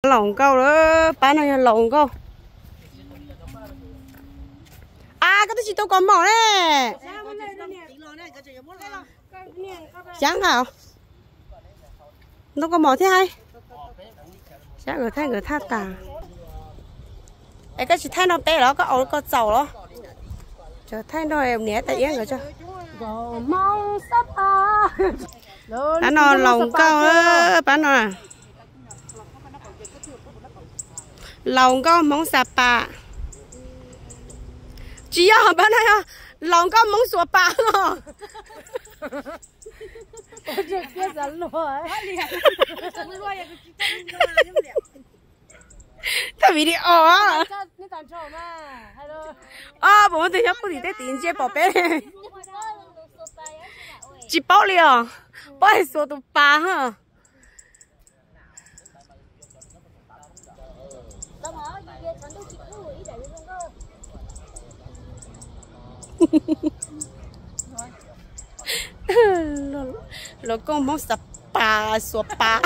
Laus nkauj lawm, pab no yog laus nkauj. A, koj twb tsis tau kos mom ne. Xyab nqa, ntau kos mom thiab hais. Xyab nkawd thaij nkawd thaj tas. Es koj tsis thaij no peb los koj au koj txaus los? Thaij no niam tais iab nkawd tso. Pab no laus nkauj, pab no. Laus nkauj Hmoob Xa Pas. Tsis yog, pab no yog laus nkauj Hmoob Suav Pas. Thaij video. Os, puas muaj tus nyob puag tim tej tid ntsia pom peb? Tsis paub li os. Paub hais Suav tus pas ha. Laus nkauj Hmoob Xa Pas, Suav Pas.